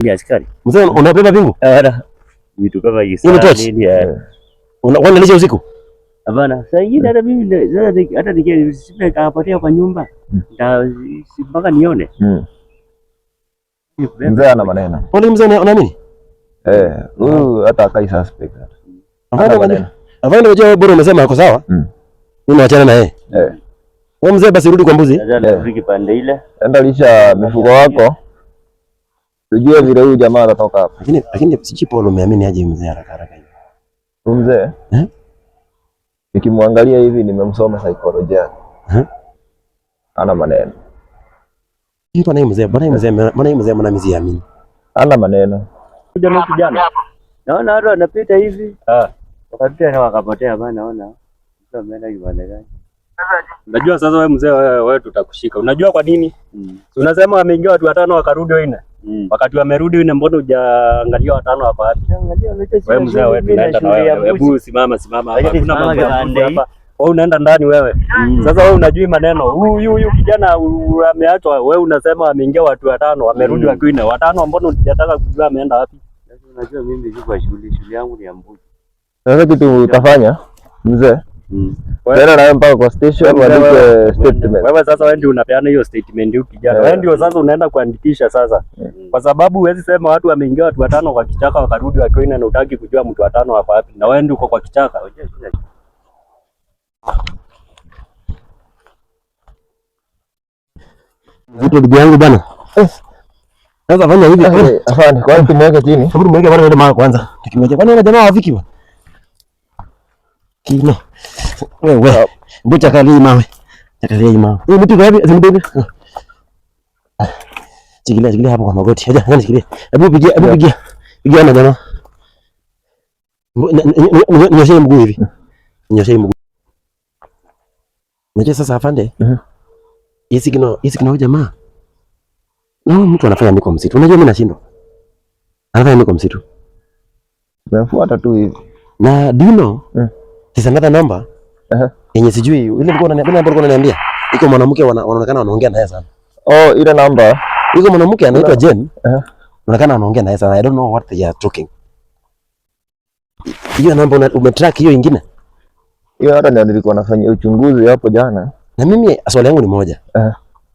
Ni askari. Mzee, unabeba pingu? Hapana. Vitu kama hizi. Hiyo ni torch? Nini, eh. Unalisha usiku? Hapana. Saa ingine hata mimi sasa hata nikapotea kwa nyumba. Mpaka nione. Mzee ana maneno. Pole mzee, unaamini? Eh, huyu hata akai suspect. Afande, Hana maneno. Afande, unajua bora umesema ako sawa. Mimi naachana na yeye. Wewe mzee, basi rudi kwa mbuzi. Sasa narudi kipande ile. Enda lisha mifugo wako. Tujue vile huyu jamaa atatoka hapa. Lakini sijui Paul umeamini aje mzee haraka haraka hivi. Huyu mzee? Eh? Nikimwangalia hivi nimemsoma saikolojia. Eh? Ana maneno. Mtu mzee, bwana mzee, bwana mzee mbona mimi siamini? Ana maneno. Kuja kijana. Naona watu wanapita hivi. Wakapita na wakapotea bana, naona. Mtu ameenda kipande gani? Unajua sasa wewe mzee, wewe tutakushika. Unajua kwa nini? Unasema wameingia watu watano wakarudi wanne. Wakati wamerudi wanne, mbona hujaangalia watano hapa wapi? Wewe mzee, wewe tunaenda na wewe. Hebu simama simama hapa. Hakuna mambo ya mbuzi hapa. Wewe unaenda ndani wewe. Sasa wewe unajui maneno. Huyu huyu kijana ameachwa, wewe unasema ameingia watu watano, wamerudi wakiwa wanne. Watano mbona hujataka kujua ameenda wapi? Sasa unajua mimi siko shughuli, shughuli yangu ni ya mbuzi. Sasa kitu utafanya mzee, tena nawe mpaka kwa station uandike statement. Wewe sasa wewe ndio unapeana hiyo statement huyu kijana. Wewe ndio sasa unaenda kuandikisha sasa. Kwa sababu huwezi sema watu wameingia watu watano kwa kichaka wakarudi wakiwa wanne na hutaki kujua mtu watano wako wapi. Na wewe ndio uko kwa kichaka. Vitu ndugu yangu bana. Sasa fanya hivi. Afande, kwani tumweke chini? Hebu tumweke bwana yule mara kwanza. Tukimweke kwani wale jamaa hawafiki bwana? Kino. Wewe. Mbucha kali mawe. Chakalia mawe. Huyu mtu wapi? Zimbebe. Shikilia, shikilia hapo kwa magoti. Acha, acha shikilia. Hebu pigia, hebu pigia. Pigia na jamaa. Nyoshe mguu hivi. Nyoshe mguu. Unajua sasa afande? Yesi kino jamaa. Na huyu mtu anafanya nini kwa msitu? Unajua mimi nashindwa. Anafanya nini kwa msitu? Nafuata tu hivi. Na do you know? There's another number. Yenye sijui ile ulikuwa unaniambia, namba ulikuwa unaniambia. Iko mwanamke wanaonekana wanaongea naye sana. Oh, ile namba. Iko mwanamke anaitwa Jane. Anaonekana anaongea naye sana. I don't know what they are talking. Hiyo namba umetrack hiyo ingine? Hiyo hata ndio nilikuwa nafanya uchunguzi hapo jana. Na mimi swali yangu ni moja.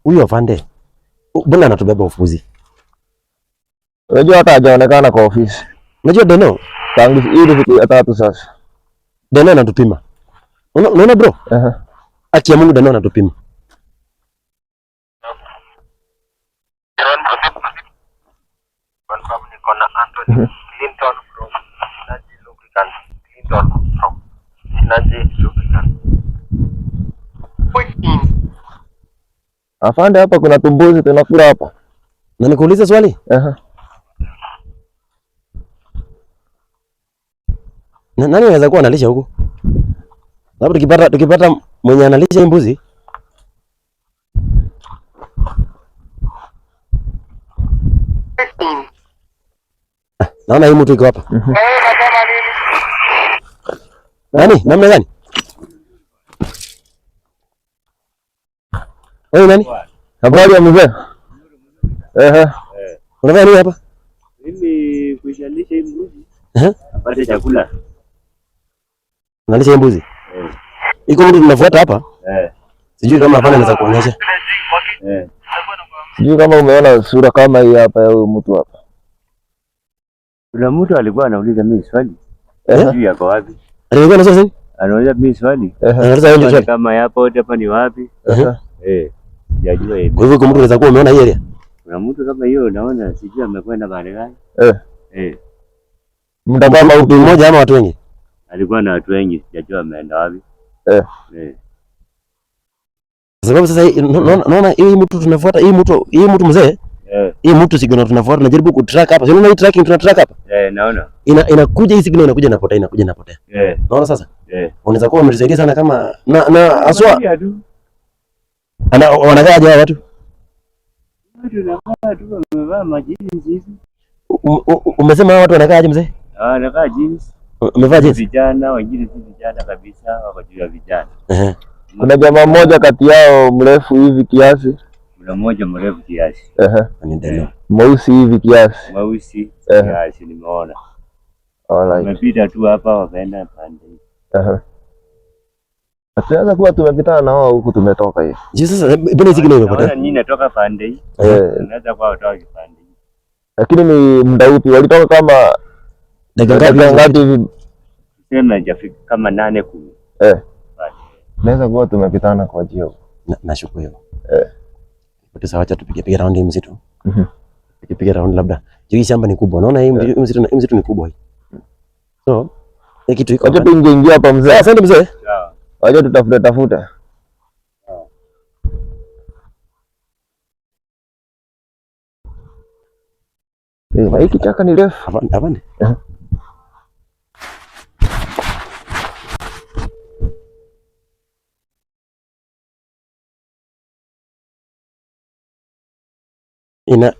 Huyu afande mbona anatubeba ufuzi? Unajua hata hajaonekana kwa ofisi. Unajua Deno? Tangu ile siku ya tatu sasa. Deno anatupima. Unaona bro? Haki ya Mungu Deno anatupima. Niko na Anthony Clinton from Synergy Lubricants. Clinton from Synergy Lubricants. Afande, hapa kuna tumbuzi tunakula hapa. Na nikuulize swali? Na nani anaweza kuwa analisha huku? Labda tukipata mwenye analisha hii mbuzi. Naona hii mtu iko hapa. Nani? Namna gani? Wewe nani? Habari ya mzee? Unafanya nini hapa? Mimi kuishalisha hii mbuzi. Apate chakula. Unalisha hii mbuzi? Iko mtu tunafuata hapa? Sijui kama hapana anaweza kuonyesha. Sijui kama umeona sura kama hii hapa ya huyu mtu hapa. Kuna mtu alikuwa anauliza mimi swali. Sijui yako wapi. Alikuwa anauliza nini? Anauliza mimi swali. Anauliza yeye swali. Kama yapo wote hapa ni wapi? Sijajua hivi. Kwa hivyo mtu anaweza kuwa umeona hii area? Kuna mtu kama hiyo naona sijui amekwenda mahali gani. Mtu kama mtu mmoja ama watu wengi? Alikuwa na watu wengi, sijajua ameenda wapi. Sababu sasa hii, naona hii mtu tunafuata, hii mtu mzee, hii mtu signal tunafuata, tunajaribu kutrack hapa. Unaona hii tracking tunatrack hapa? Naona. Inakuja hii signal inakuja inapotea, inakuja inapotea. Unaona sasa? Unaweza kuwa umetusaidia sana kama na aswa. Angalia tu. Ana wanakaa aje watu? Watu wanakaa tu wamevaa majinsi hizi. Umesema hao watu wanakaa aje mzee? Wanakaa jeans. Umevaa jeans? Vijana, wengine si vijana kabisa, wako juu ya vijana. Kuna jamaa mmoja kati yao mrefu hivi kiasi. Kuna mmoja mrefu kiasi. Ni Deno. Mweusi hivi kiasi. Mweusi kiasi nimeona. Alright. Wamepita tu hapa wakaenda pande hii. Tunaweza kuwa tumepitana na wao huku tumetoka hivi. Je, sasa mbona hizi kile imepotea? Naona nyinyi natoka pande hii. Unaweza kuwa kutoka pande hii. Lakini ni muda upi? Walitoka kama dakika ngapi hivi? Sema haijafika kama 8 10. Naweza kuwa tumepitana kwa jio. Nashukuru hiyo. Sasa acha tupige piga round hii msitu. Tupige round labda. Hii shamba ni kubwa. Unaona hii msitu ni kubwa hii. So, hii kitu iko. Acha tuingie hapa mzee. Asante mzee. Sawa. Acha tutafute tafuta. Hii kichaka ni refu. Hapana.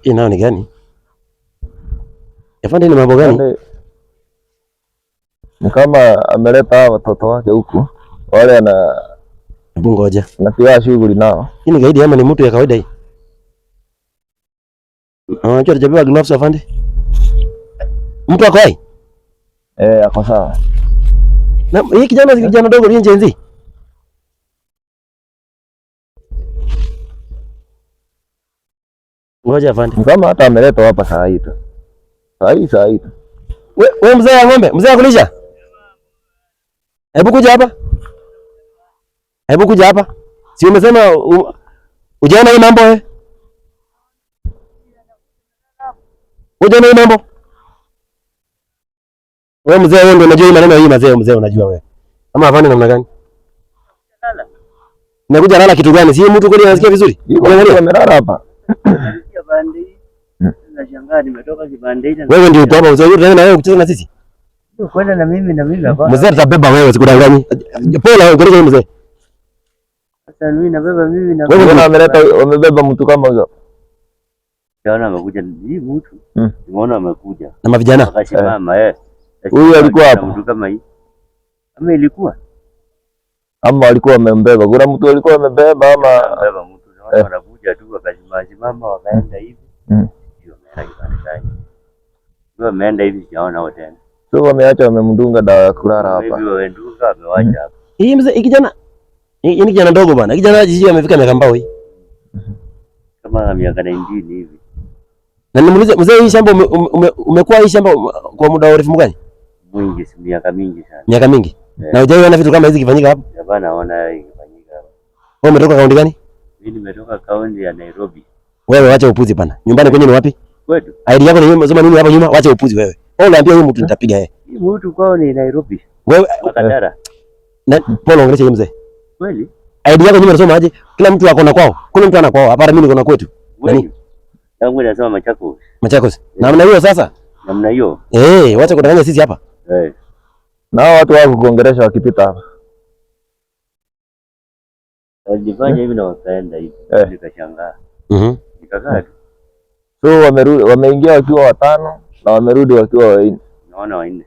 Ina ni gani? Afande ni mambo gani? Ni kama ameleta watoto wake huku. Wale ana ngoja. Anapiga shughuli nao. Hii ni gaidi ama ni mtu ya kawaida hii? Unajua hajabeba gloves afande? Mtu ako hai? Ako sawa. Na hii kijana dogo ni Gen Z. Ngoja afande. Kama hata ameletwa hapa saa hii tu. Saa hii tu. Wewe mzee wa ng'ombe, mzee wa kulisha? Hebu kuja hapa. Hebu kuja hapa. Si umesema ujaona hii mambo eh? Ujaona hii mambo? Wewe mzee wewe ndio unajua hii maneno hii mzee unajua wewe. Ama afande namna gani? Nakuja lala kitu gani? Si mtu kweli anasikia vizuri? Unaangalia amelala hapa. Nashangaa nimetoka kibande hiki. Wewe ndio uko hapa mzee, wewe na wewe kucheza na sisi? Kwenda na mimi hapa. Mzee atabeba wewe, sikudanganyi. Pole wewe ngoja mzee. Sasa mimi nabeba mimi na wewe mbona ameleta wamebeba mtu kama huyo? Naona amekuja hii mtu. Nimeona amekuja. Na mavijana. Akasimama Huyu alikuwa hapo. Mtu kama hii. Ama ilikuwa? Ama alikuwa amembeba. Kuna mtu alikuwa amebeba ama amebeba mtu. Naona wanakuja tu wakasimama wakaenda hivi. Ndio ameenda kibande gani. Ndio ameenda hivi sijaona wote tena. So wameacha wamemdunga dawa ya kulala hapa. Hivi wamemdunga wamewacha hapa. Hii mzee kijana. Hii ni kijana ndogo bana. Kijana jiji amefika miaka mbao hii. Kama miaka 19 hivi. Na nimuulize mzee, hii shamba umekuwa hii shamba kwa muda mrefu gani? Mwingi, si miaka mingi sana. Miaka mingi. Na hujaiona vitu kama hizi kifanyika hapa? Hapana, naona ikifanyika hapa. Wewe umetoka kaunti gani? Mimi nimetoka kaunti ya Nairobi. Wewe wacha upuzi bana. Nyumbani kwenye ni wapi? Kwetu. ID yako ni unasoma nini hapa nyuma? Wacha upuzi wewe. Wewe unaambia huyu mtu nitapiga yeye. Hii mtu kwao ni Nairobi. Wewe Makadara. Na pole ongelesha yeye mzee. Kweli? ID yako nyuma unasoma aje? Kila mtu ako na kwao. Kuna mtu ana kwao. Hapana, mimi niko na kwetu. Nani? Yangu inasoma Machakos. Machakos. Namna hiyo sasa? Namna hiyo. Wacha kudanganya sisi hapa. Na watu wako kuongelesha wakipita hapa. Walifanya hivi na wakaenda hivi. Nikashangaa. Nikakaa tu. So wamerudi, wameingia wakiwa watano na wamerudi wakiwa wanne. Naona wanne.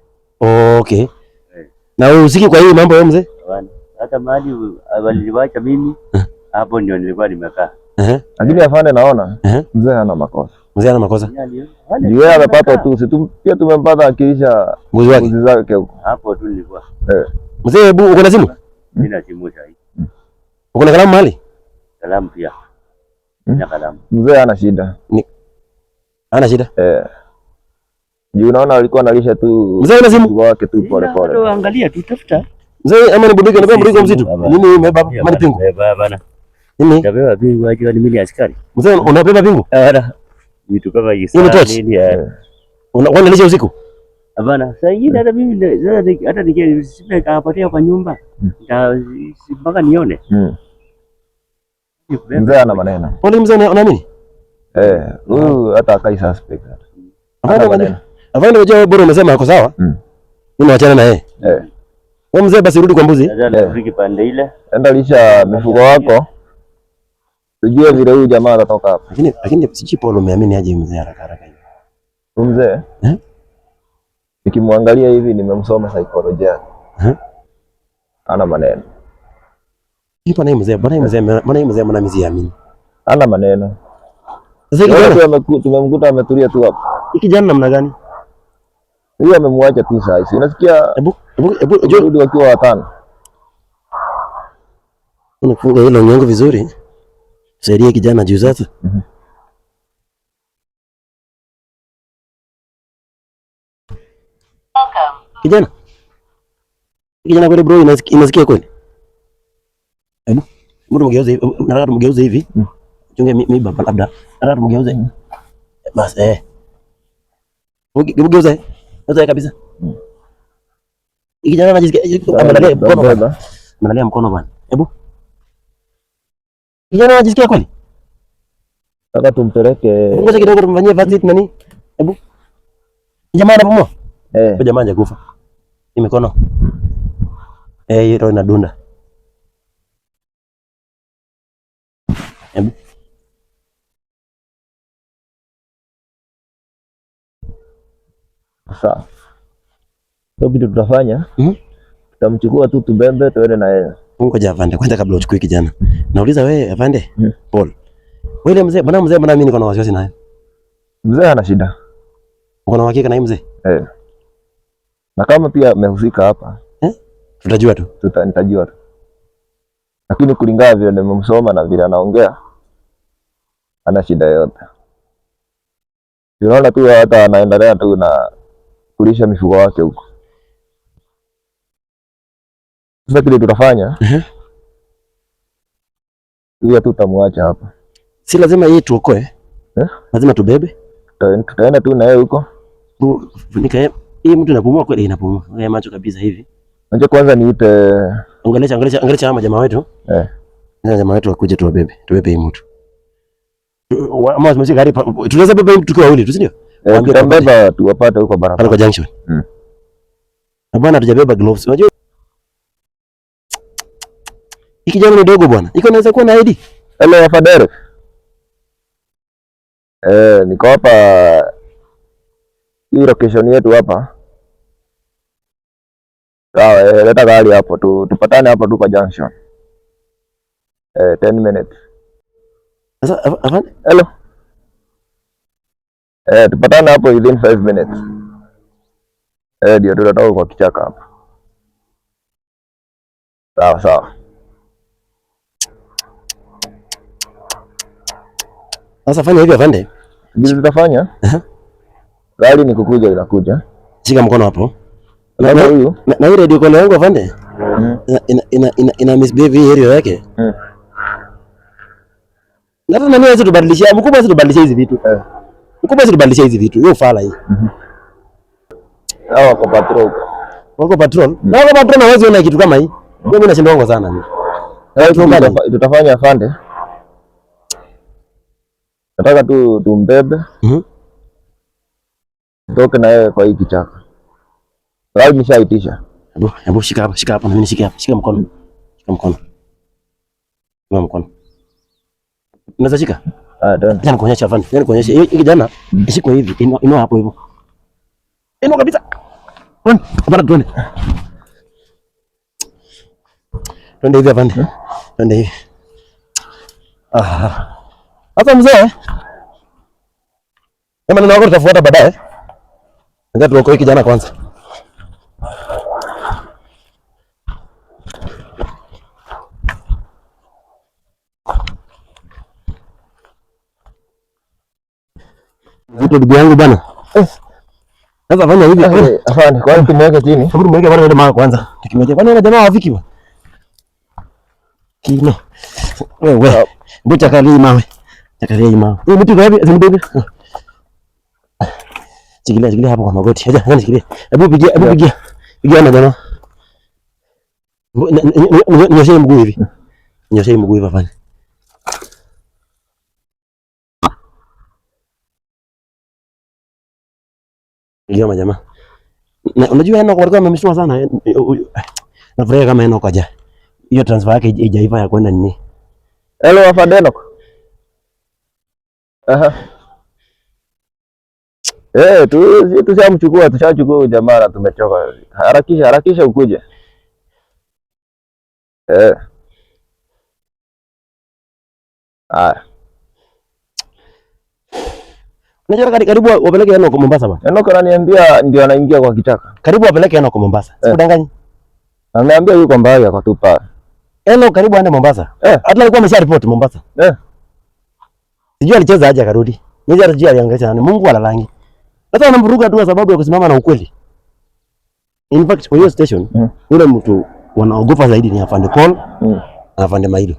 Okay. Na usiki kwa hii mambo wewe mzee? Hapana. Hata mahali waliniacha mimi hapo ndio nilikuwa nimekaa. Lakini afande naona mzee hana makosa. Mzee hana makosa. Yeye amepata tu, si pia tumempata akiisha mbuzi wake. Mbuzi zake huko. Hapo tu nilikuwa. Mzee, hebu uko na simu? Sina simu sasa. Uko na kalamu mahali? Kalamu pia. Sina kalamu. Mzee hana shida. Hana shida? Juu unaona alikuwa analisha tu. Mzee ana simu? Wake tu pole pole. Angalia tu tafuta. Mzee ama ni bunduki, unabeba bunduki mzito. Nini umebeba hapa? Ama ni pingu? Beba bana. Nini? Nabeba pingu aje ni mimi askari. Mzee unabeba pingu? Hapana. Vitu kama hivi. Ni torch? Unakuwa unalisha usiku? Hapana. Sasa hivi hata mimi sasa hata nikikapatia kwa nyumba mpaka nione. Mzee ana maneno. Pole mzee unaamini? Huyu hata akai suspect. Afande unajua bora umesema ako sawa? Mimi naachana na yeye. Wewe mzee basi rudi kwa mbuzi. Sasa pande ile. Enda lisha mifugo wako. Tujue vile huyu jamaa atatoka hapa. Lakini si Paul umeamini aje mzee haraka haraka hivi? Huyu mzee? Nikimwangalia hivi nimemsoma saikolojia. Ana maneno. Ipo na mzee, bwana mzee, bwana mzee mbona mimi siamini? Ana maneno. Sasa kijana tumemkuta ametulia tu hapo. Hiki kijana namna gani? Huyu amemwacha tu saa hizi. Unasikia? Hebu hebu rudi wakiwa watano. Unafunga hilo nyongo vizuri. Saidie kijana juu sasa. Kijana. Kijana kweli bro, inasikia kweli? Hebu mtu mgeuze hivi, nataka tumgeuze hivi. Chunge mimi baba labda. Nataka tumgeuze. Bas eh. Mgeuze. Geuze kabisa. Kijana anajisikia amelalia mkono bwana. Amelalia mkono bwana. Hebu. Kijana anajisikia kweli? Nataka tumpeleke. Ngoja kidogo tumfanyie vasit nani? Hebu. Jamaa anapumua? Eh. Jamaa hajakufa. Ni mikono. Eh, hiyo roho inadunda. Hebu. Sawa. So kitu tutafanya, tutamchukua tu tubebe tuende na yeye. Ngoja afande, kwanza kabla uchukue kijana. Nauliza wewe afande, Paul. Wewe mzee, bwana mzee, bwana mimi niko na wasiwasi naye. Mzee hana shida. Uko na uhakika na yeye mzee? Eh. Na kama pia amehusika hapa, tutajua tu. Nitajua tu. Lakini kulingana vile nimemsoma na vile anaongea, ana shida yote. Unaona tu hata anaendelea tu na kulisha mifugo wake huko. Sasa kile tutafanya, huyu tu tutamwacha hapa. Si lazima yeye tuokoe. Lazima tubebe. Tutaenda tu na yeye huko. Funika hii mtu anapumua kweli, inapumua. Haya macho kabisa hivi. Unajua kwanza niite Angalia hawa jamaa wetu. Na jamaa wetu wakuje tuwabebe. Tubebe hii mtu. Ama tumeshika gari, tunaweza beba hii mtu tukiwa wawili tu, si ndio? Tutambeba tuwapate huko barabara. Pale kwa junction. Na bwana hatujabeba gloves. Unajua hiki kijana ni dogo bwana. Iko naweza kuwa na ID. Hello Afadere. Niko hapa hii location yetu hapa. Sawa, leta gari hapo tu, tupatane hapo tu kwa junction. 10 minutes. Sasa afande. Hello. Tupatane hapo within 5 minutes. Ndio tutatoka kwa kichaka hapa. Sawa sawa. Sasa fanya hivi afande. Ndio tutafanya. Gari ni kukuja inakuja. Shika mkono hapo. Na huyu? Na hii radio call yangu afande. Ina misbehave hii area yake. Na hata nani hawezi tubadilishia? Mkubwa hawezi tubadilishia hizi vitu. Mkubwa hawezi tubadilishia hizi vitu. Hiyo fala hii. Hao wako patrol. Wako patrol? Na wako patrol hawezi ona kitu kama hii. Mimi nashindwa sana mimi. Tutafanya afande. Nataka tu tumbebe. Tutoke na yeye kwa hii kichaka. Gari nishaitisha. Hebu shika hapa, shika hapa na mimi nishike hapa. Shika mkono. Shika mkono. Shika mkono. Unaweza shika? Don't. Acha nikuonyeshe afande. Acha nikuonyeshe. Hii kijana ishikwe hivi. Inua hapo hivyo. Inua kabisa. Twende. Hapana, twende. Twende hivi afande. Twende hivi. Sasa mzee, kama nina wako tutafuata baadaye. Ngoja tuokoe kijana kwanza. Vipi ndugu yangu bwana? Sasa fanya hivi. Afande, kwani tumweke chini? Hebu tumweke bwana yule mama kwanza. Tukimweke. Kwani wale jamaa hawafiki bwana? Kino. Wewe. Hebu chakalia mawe. Chakalia mawe. Wewe mtu wapi? Zimbebe. Shikilia, shikilia hapo kwa magoti. Acha, acha shikilia. Hebu pigia, hebu pigia. Pigia na jamaa. Nyoshe mguu hivi. Nyoshe mguu hivi afanye. Pigia majamaa. Na unajua Enoch walikuwa wamemshtua sana. Nafurahia kama Enoch aja. Hiyo transfer yake haijaiva ya kwenda nini? Hello afande Enoch. Aha. Tushamchukua, tushachukua jamaa na tumechoka. Harakisha, harakisha ukuje. Haya. Unajua karibu wapeleke Enoch Mombasa bwana. Enoch ananiambia ndio anaingia kwa kichaka. Karibu wapeleke Enoch Mombasa. Sikudanganyi. Ameambia yuko mbali akatupa. Enoch karibu aende Mombasa. Hata alikuwa amesha report Mombasa. Sijui alicheza aje akarudi. Mimi hata sijui aliangalia nani. Mungu alalangi. Sasa wanamvuruga tu kwa sababu ya kusimama na ukweli. In fact, kwa hiyo station, yule mtu wanaogopa zaidi ni Afande Paul na Afande Mailo.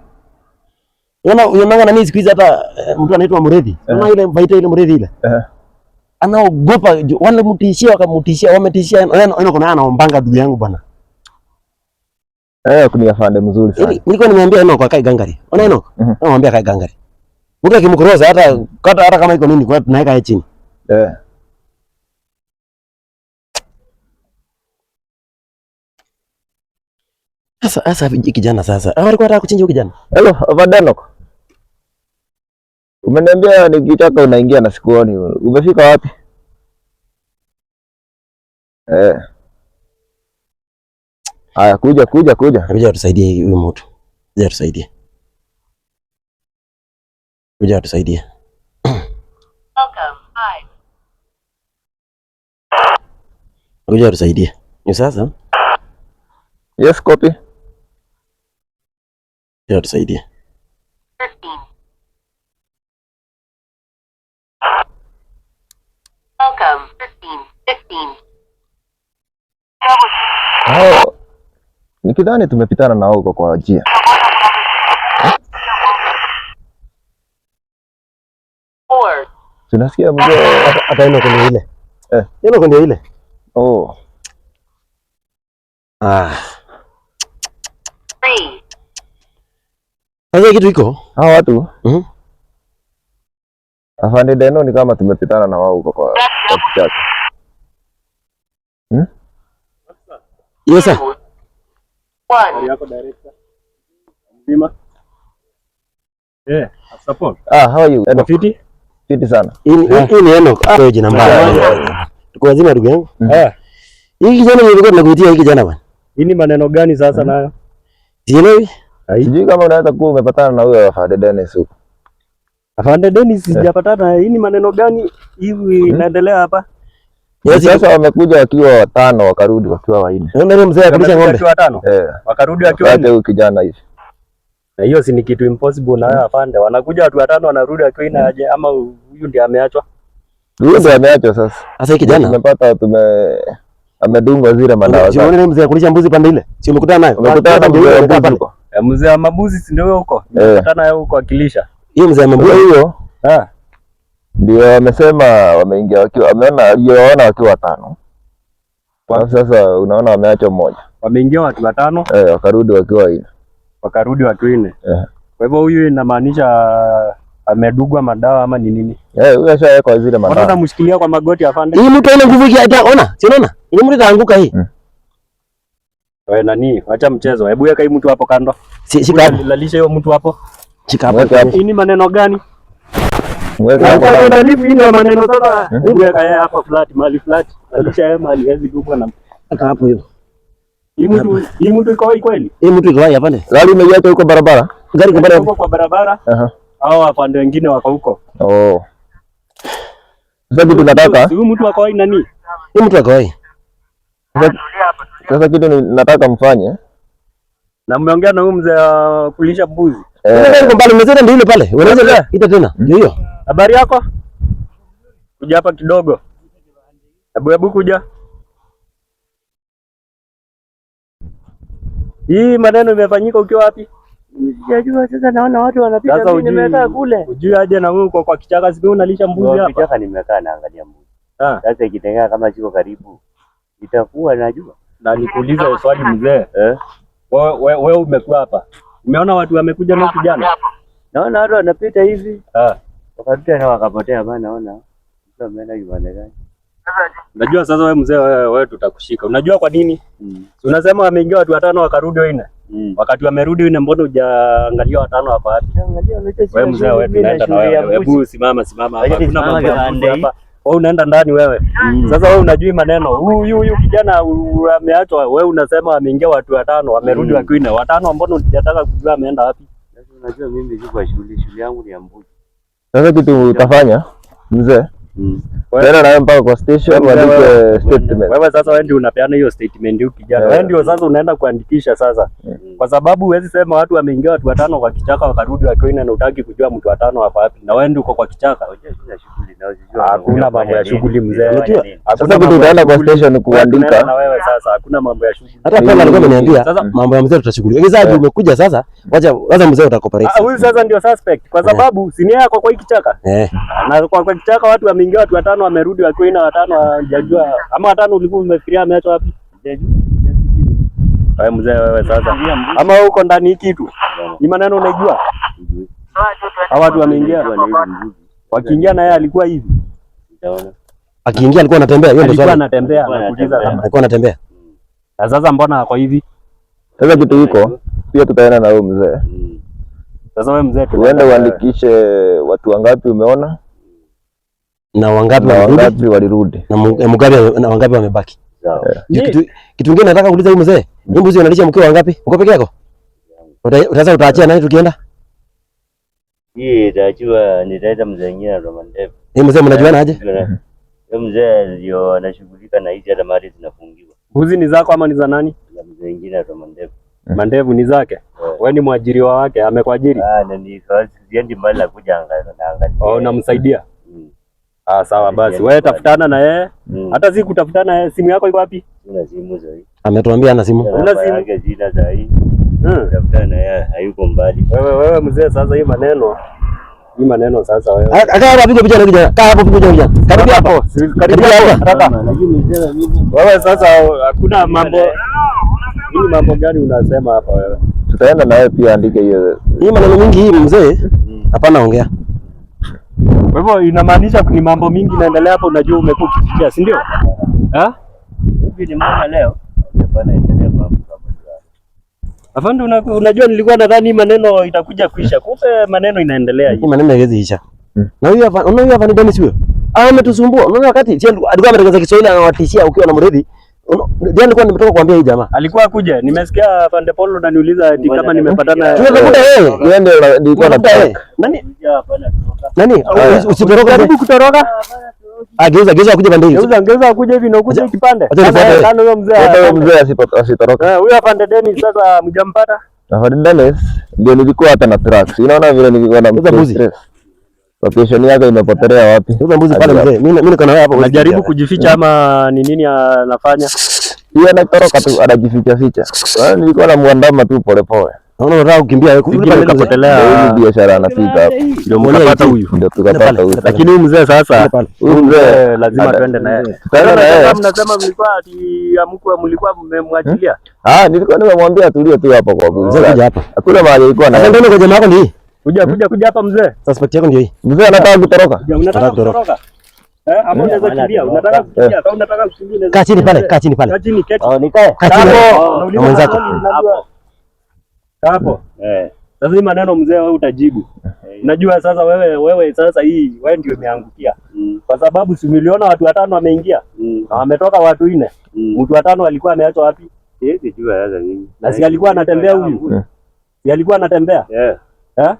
Unaona nani siku hizi hata mtu anaitwa Murethi. Unaona ile baita ile Murethi ile. Anaogopa wale mtishia wakamtishia wametishia eno kuna anaombanga ndugu yangu bwana. Kuna afande mzuri sana. Nilikuwa nimeambia Enoch akae gangari. Ona Enoch? Namwambia akae gangari. Mtu akimkoroza hata kama iko nini kwa tunaweka yeye chini. Sasa kijana sasa. Alikuwa anataka kuchinja huyu kijana. Hello, Afande Enoch. Umeniambia nikitaka unaingia na sikuoni. Umefika wapi? Haya, kuja. Kuja tusaidie huyu mtu. Kuja tusaidie. Kuja tusaidie. Welcome. Hi. Kuja tusaidie. Ni sasa? Yes, copy. Kuja tusaidie. 15. Welcome. 15. 15. Hao nikidhani tumepitana na huko kwa njia. 4. Tunasikia mzee Hata ino kwenye ile. Ino kwenye ile. Oh. Ah. 3. Sasa kitu iko? Hao watu? Afande Deno ni kama tumepitana na wao huko kwa kichaka. Yes sir. 1. Yako director. Mzima. Afisa Paul. How are you? Enoch. Fiti? Fiti sana. Hii ni Enoch. Wewe jina mbaya. Tuko wazima ndugu yangu. Hii kijana nilikuwa tunakuitia hii kijana bwana. Hii ni maneno gani sasa nayo? Sielewi. Sijui kama unaweza kuwa umepatana na huyo Afande Dennis huko. Afande Dennis sijapatana. Hii ni maneno gani hivi inaendelea hapa? Sasa wamekuja wakiwa watano wakarudi wakiwa wanne. Ng'ombe mzee akulisha ng'ombe. Wakiwa watano? Wakarudi wakiwa wanne. Huyu kijana hivi. Na hiyo si ni kitu impossible na wewe afande. Wanakuja watu watano wanarudi wakiwa wanne aje ama huyu ndiye ameachwa? Huyu ndiye ameachwa sasa. Sasa hii kijana tumepata amedungwa zile madawa. Si unaona mzee akulisha mbuzi pande ile? Si umekutana naye? Umekutana na mzee wa mbuzi huko. Mzee wa mabuzi si ndio huko? Nimekutana naye huko akilisha. Hiyo mzee wa mabuzi huyo? Ndio wamesema wameingia wakiwa ameona aliyoona wakiwa watano. Kwa sasa unaona wameacha mmoja. Wameingia watu watano. Wakarudi wakiwa wanne. Wakarudi watu wanne. Kwa hivyo huyu inamaanisha amedugwa madawa ama ni nini? Huyu ashawekwa zile madawa. Mbona unamshikilia kwa magoti afande? Hii mtu haina nguvu hii hata ona, si unaona? Ile mtu itaanguka hii. Wewe nani? Acha mchezo. Hebu weka hii mtu hapo kando. Shika hapo. Lalisha hiyo mtu hapo. Shika hapo. Hii ni maneno gani? Mweka hapo. Hii ni maneno sasa. Hebu weka yeye hapa flat, mahali flat. Lalisha yeye mahali hawezi kukua na. Weka hapo hiyo. Hii mtu iko wapi kweli? Hii mtu iko wapi afande? Gari imeiacha huko barabara. Gari iko huko kwa barabara. Hao afande wengine wako huko. Oh. Sasa kitu nataka. Huyu mtu ako wapi nani? Huyu mtu ako wapi? Sasa kitu nataka mfanye. Na mmeongea na huyu mzee wa kulisha mbuzi. Gari iko pale, mzee ndio yule pale. Unaweza ita tena. Ndio hiyo. Habari yako? Kuja hapa kidogo. Hebu kuja. Hii maneno imefanyika ukiwa wapi? Sijajua sasa, naona watu wanapita, mimi nimekaa kule. Ujui aje na wewe uko kwa kichaka, siku unalisha mbuzi hapa. Kichaka nimekaa naangalia mbuzi. Sasa ikitengea kama siko karibu itakuwa najua. Na nikuulize swali mzee. Wewe umekuwa hapa. Umeona watu wamekuja na kijana? Naona watu wanapita hivi. Wakapita na wakapotea bana, naona. Mtu ameenda kibanda gani? Unajua sasa wewe mzee wewe tutakushika. Unajua kwa nini? Unasema wameingia watu watano wakarudi wanne. Wakati wamerudi wanne mbona hujaangalia watano hapa wapi? Wewe mzee wewe tunaenda na wewe. Hebu simama hapa. Hakuna mambo ya mbuzi hapa. Wewe unaenda ndani wewe. Sasa wewe unajui maneno. Huyu kijana ameachwa, wewe unasema wameingia watu watano, wamerudi wakiwa wanne. Watano mbona hujataka kujua ameenda wapi? Sasa unajua mimi siko kwa shughuli, shughuli yangu ni ya mbuzi. Sasa kitu utafanya mzee, Tena na wewe mpaka kwa station uandike statement. Wewe sasa wewe ndio unapeana hiyo statement hiyo kijana. Wewe ndio sasa unaenda kuandikisha sasa. Kwa sababu huwezi sema watu wameingia watu watano kwa kichaka wakarudi wakiwa na utaki kujua mtu watano hapa wapi. Na wewe ndio uko kwa kichaka. Hakuna mambo ya shughuli mzee. Sasa kitu utaenda kwa station kuandika. Na wewe sasa hakuna mambo ya shughuli. Hata pale alikuwa ameniambia mambo ya mzee tutashughulika. Sasa umekuja sasa, wacha sasa mzee utakoperate. Huyu sasa ndio suspect kwa sababu si ni yako kwa hiki kichaka. Na kwa kichaka watu wameingia watu watano wamerudi wakiwa na watano hawajajua ama watano ulikuwa umefikiria ameacha wapi? Wewe mzee wewe sasa. Ama wewe uko ndani hiki kitu. Ni maneno unaijua? Hawa watu wameingia. Wakiingia na yeye alikuwa hivi. Akiingia alikuwa anatembea, hiyo ndio swali. Alikuwa anatembea anakuuliza kama alikuwa anatembea. Na sasa mbona ako hivi? Sasa kitu iko pia tutaenda na wewe mzee. Sasa wewe mzee uende uandikishe watu wangapi umeona na wangapi walirudi na Mugabe na wangapi wamebaki. Kitu kingine nataka kuuliza huyu mzee, hii mbuzi unalisha mkiwa wangapi? Uko peke yako? Utaanza utaachia nani tukienda? Hii itaachiwa nitaita mzee mwingine ndo mandevu. Hii mzee mnajuana aje? Huyo mzee ndio anashughulika na hizi hata mali zinafungiwa. Mbuzi ni zako ama ni za nani? Za mzee mwingine ndo mandevu. Mandevu ni zake. Wewe ni mwajiriwa wake, amekuajiri? Ah, na ni siendi mbali kuja angalia. Oh, unamsaidia? Ah, sawa basi. Wewe tafutana na yeye. Hata si kutafutana yeye, simu yako iko wapi? Sina simu sasa. Ametuambia ana simu. Una simu yake sina sasa. Tafutana na yeye, hayuko mbali. Wewe mzee sasa hii maneno sasa wewe. Aka hapa piga picha na kijana. Kaa hapo piga picha. Karibia hapo. Karibia hapo. Wewe sasa hakuna mambo. Hii mambo gani unasema hapa wewe? Tutaenda na wewe pia andike hiyo. Hii maneno mingi hii mzee. Hapana ongea. Kwa hivyo inamaanisha ni mambo mingi inaendelea hapa, unajua umekuwa ukifikia, si ndio? Eh? Hivi ni maana leo. Hapana endelea mambo kama hayo. Afande, unajua nilikuwa nadhani maneno itakuja kuisha. Kumbe maneno inaendelea hii. Maneno haiwezi isha. Na huyu hapa, unaona huyu hapa ni Dennis huyo. Ah, ametusumbua. Unaona wakati alikuwa ametangaza Kiswahili anawatishia ukiwa na mridhi. Ndio nilikuwa nimetoka kuambia hii jamaa. Alikuwa kuja, nimesikia Afande Paulo ananiuliza eti kama nimepatana. Tunatafuta yeye. Yeye ndio nilikuwa nataka. Nani? Nani? Usitoroke. Jaribu kutoroka. Ah, geuza kuja pande hii. Geuza kuja hivi na kuja kipande. Sasa huyo mzee. Huyo mzee asitoroke. Huyo Afande Dennis sasa mjampata? Afande Dennis ndio nilikuwa hata na tracks. Unaona vile nilikuwa na mbuzi. Location yako imepotelea wapi? Sasa mbuzi pale mzee. Mimi niko na wewe hapo. Unajaribu kujificha ama ni nini anafanya? Yeye anatoroka tu, anajificha ficha. Nilikuwa namuandama tu pole pole. Naona unataka kukimbia wewe. Kule ukapotelea. Hii biashara anafika hapo. Ndio mkapata huyu. Ndio tukapata huyu. Lakini huyu mzee sasa, huyu mzee lazima twende naye. Tutaenda na yeye. Mnasema mlikuwa ati amkua mlikuwa mmemwachilia. Ah, nilikuwa nimemwambia atulie tu hapo kwa mzee. Kuja hapa. Hakuna mahali alikuwa na. Sasa ndio kwa jamaa yako ndio hii. Kuja hapa mzee. Suspect yako ndio hii. Mzee anataka kutoroka. Unataka kutoroka. Ama unaweza kimbia, unataka kukimbia, kama unataka kukimbia. Kaa chini pale, kaa chini pale. Kaa chini keti. Oh, nikae. Kaa chini. Na mwenzako. Hapo. Sasa hii maneno mzee wewe utajibu. Unajua sasa wewe sasa hii wewe ndio umeangukia. Kwa sababu si miliona watu watano wameingia na wametoka watu 4. Mtu watano alikuwa ameachwa wapi? Siwezi jua sasa mimi. Na si alikuwa anatembea huyu? Si alikuwa anatembea?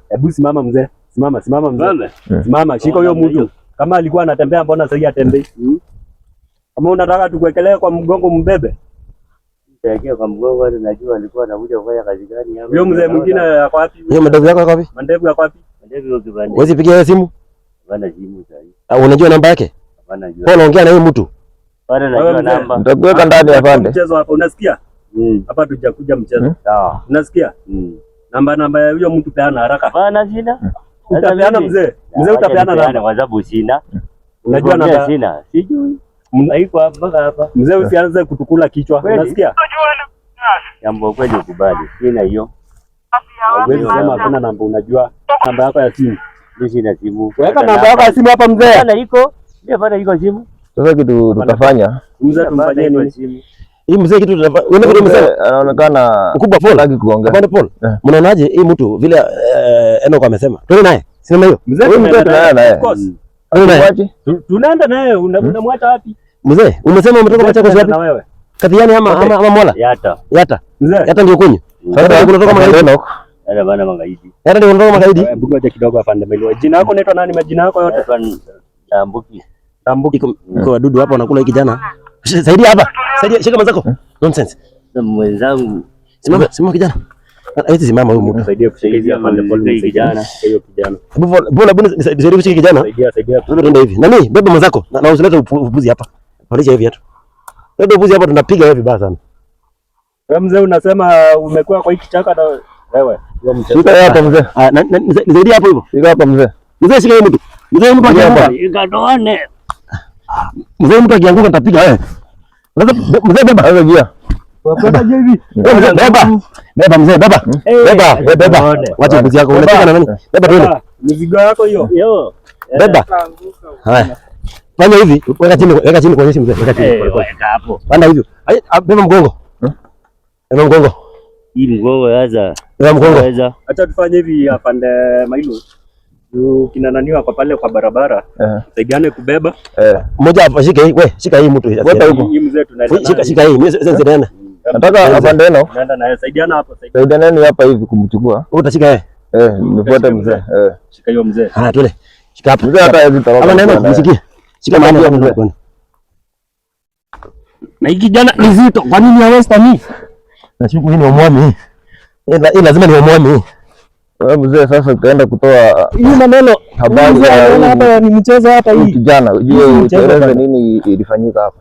Hebu simama mzee. Simama mzee. Simama, shika huyo mtu. Kama alikuwa anatembea mbona sasa hatembei? Kama unataka tukuwekelee kwa mgongo mbebe. Nitaekea kwa mgongo hata najua alikuwa anakuja kufanya kazi gani hapa. Huyo mzee mwingine yako wapi? Hiyo mandevu yako yako wapi? Mandevu yako wapi? Mandevu yako kibande. Huwezi pigia yeye simu? Hapana simu sasa. Unajua namba yake? Hapana najua. Paul ongea na huyo mtu. Hapana najua namba. Nitakuweka ndani afande. Mchezo hapa unasikia? Hapa tujakuja mchezo. Sawa. Unasikia? Namba ya huyo mtu peana haraka. Hapana sina. Utapeana mzee. Mzee utapeana namba kwa sababu sina. Unajua namba sina. Sijui. Haiko hapa mpaka hapa. Mzee usianze kutukula kichwa. Unasikia? Jambo kweli ukubali. Sina hiyo. Huwezi sema hakuna namba unajua. Namba yako ya simu. Mimi sina simu. Weka namba yako ya simu hapa mzee. Hapana iko. Ndio hapana iko simu. Sasa kitu tutafanya. Mzee tumfanyie nini? Hii mzee kitu tunafanya. Mzee anaonekana mkubwa Paul. Hataki kuongea. Bwana Paul. Mnaonaje hii mtu vile Enoch amesema? Twende naye. Sina hiyo. Mzee tunaenda naye. Of course. Tunaenda naye, unamwacha wapi? Mzee, umesema umetoka Machakos wapi? Na wewe. Kathiani ama Mola? Yata. Yata. Mzee. Yata ndio kwenyu. Sasa unatoka magaidi. Yata bana magaidi. Yata ndio unatoka magaidi. Hebu ngoja kidogo afande Meliwa. Jina lako unaitwa nani? Majina yako yote? Naitwa Ndambuki. Tambuki. Iko wadudu hapa wanakula hiki kijana. Saidia hapa. Saidia, shika mwenzako. Nonsense. Mwenzangu. Simama, simama kijana. Hawezi simama huyu mtu. Saidia kushika hizi afande Paul, Saidia msaidie kijana. hiyo kijana. Hebu bora bwana nisaidie kushika kijana. Saidia, saidia. Wewe tuende hivi. Nani? Beba mwenzako na usilete upuzi hapa. Pandisha hivi viatu. Leta upuzi hapa tunapiga wewe vibaya sana. Wewe mzee unasema umekuwa kwa hiki kichaka na wewe. Hiyo mchezo. Shika hapa mzee. Ah, nisaidie hapo hivyo. Shika hapa mzee. Mzee shika hiyo mtu. Mzee mtu akianguka. Ikatoane. Mzee mtu akianguka nitapiga wewe. Sasa mzee beba. Sasa gia. Wewe mzee beba. Beba mzee beba. Beba, wewe beba. Wacha upuzi yako. Unacheka na nani? Beba twende. Mizigo yako hiyo. Yo. Beba. Haya. Fanya hivi, weka chini kuonyesha mzee, weka chini. Weka hapo. Panda hivyo. Beba mgongo. Beba mgongo. Hii mgongo sasa. Beba mgongo. Weza. Acha tufanye hivi afande Mailo. Kina nani wako pale kwa barabara. Saidiane kubeba. Mmoja hapa shika hii, wewe shika hii mtu. Wewe huko. Hii mzee tunaenda. Shika shika hii, mimi sasa nitaenda. Nataka afande Eno. Tunaenda naye, saidiana hapo, saidiana. Saidianeni hapa hivi kumchukua. Wewe utashika wewe. Nifuate mzee. Shika hiyo mzee. Haya twende. Shika hapa. Mzee hata hawezi toroka. Hapa nenda nishikie. Shika mahali hapo Mzee. mzee. Na hii kijana ni zito. Kwa nini ya Western? Nashuku hii ni omwami. Hii lazima ni omwami. Wewe mzee sasa utaenda kutoa Hii maneno habari mzee ya anaona hapa ni mchezo hapa huyu hii. kijana, ujue Hii mchezo utueleze bana. nini ilifanyika hapa.